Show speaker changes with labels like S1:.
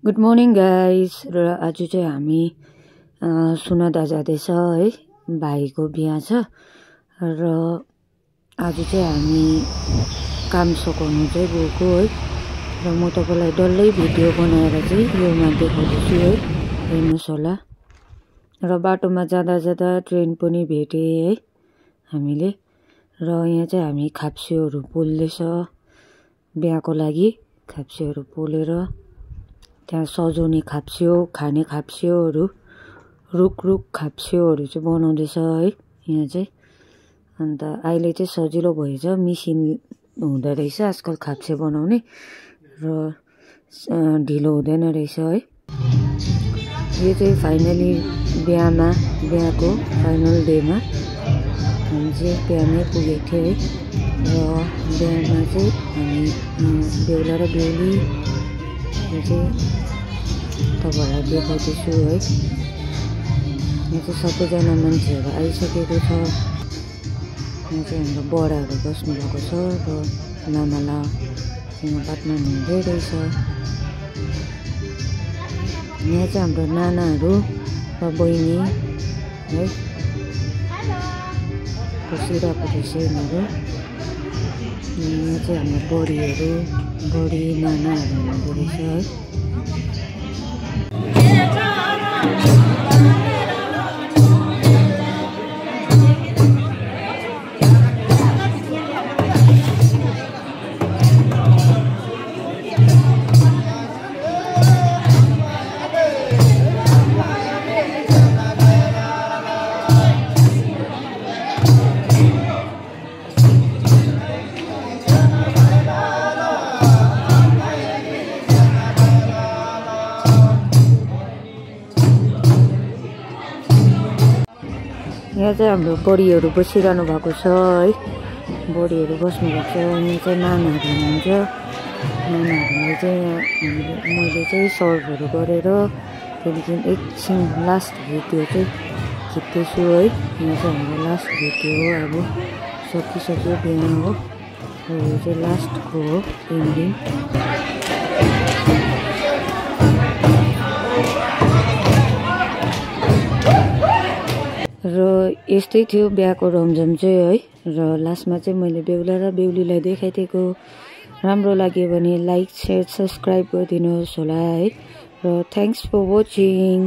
S1: Good morning guys. र आज चाहिँ हामी सुनादा जाँदैछ है, भाइको बिहा छ र आज चाहिँ हामी काम सघाउनु चाहिँ गएको है। र म तपाईँलाई डल्लै भिडियो बनाएर चाहिँ योमा देखाउँदैछु है, हेर्नुहोस् होला। र बाटोमा जाँदा जाँदा ट्रेन पनि भेटे है हामीले। र यहाँ चाहिँ हामी खाप्स्योहरू पोल्दैछ, बिहाको लागि खाप्स्योहरू पोलेर त्यहाँ सजाउने खाप्स्यो, खाने खाप्स्योहरू, रुख खाप्स्योहरू चाहिँ बनाउँदैछ है यहाँ चाहिँ। अन्त अहिले चाहिँ सजिलो भएछ, मिसिन हुँदो रहेछ आजकल खाप्स्यो बनाउने र ढिलो हुँदैन रहेछ है। यो चाहिँ फाइनली बिहाको फाइनल डेमा हामी चाहिँ बिहामै पुगेको थियो है। र बिहामा चाहिँ हामी बेहुला र बेहुली चाहिँ तपाईँहरूलाई देखाउँदैछु है। यहाँ चाहिँ सबैजना मान्छेहरू आइसकेको छ। यहाँ चाहिँ हाम्रो बडाहरू बस्नुभएको छ र लामालासँग बात मार्नु हुँदै रहेछ। यहाँ चाहिँ हाम्रो नानाहरू र बहिनी है बसिरहेको रहेछ यिनीहरू। यहाँ चाहिँ हाम्रो बडी नानाहरू हुनुहुँदो रहेछ है। यहाँ चाहिँ हाम्रो बडीहरू बसिरहनु भएको छ है, बडीहरू बस्नुभएको छ। यहाँ चाहिँ नानाहरू हुनुहुन्छ, नानाहरूलाई चाहिँ मैले चाहिँ सर्भहरू गरेर त्यहाँदेखि एकछिन लास्ट भिडियो चाहिँ खिच्दैछु है। यहाँ चाहिँ हाम्रो लास्ट भिडियो हो, अब सकिसक्यो बिहा हो। यो चाहिँ लास्टको हो एन्डिङ। र यस्तै थियो बिहाको रमझम चाहिँ है। र लास्टमा चाहिँ मैले बेहुला र बेहुलीलाई देखाइदिएको। राम्रो लाग्यो भने लाइक, सेयर, सब्सक्राइब गरिदिनुहोस् होला है। र थ्याङ्क्स फर वाचिङ।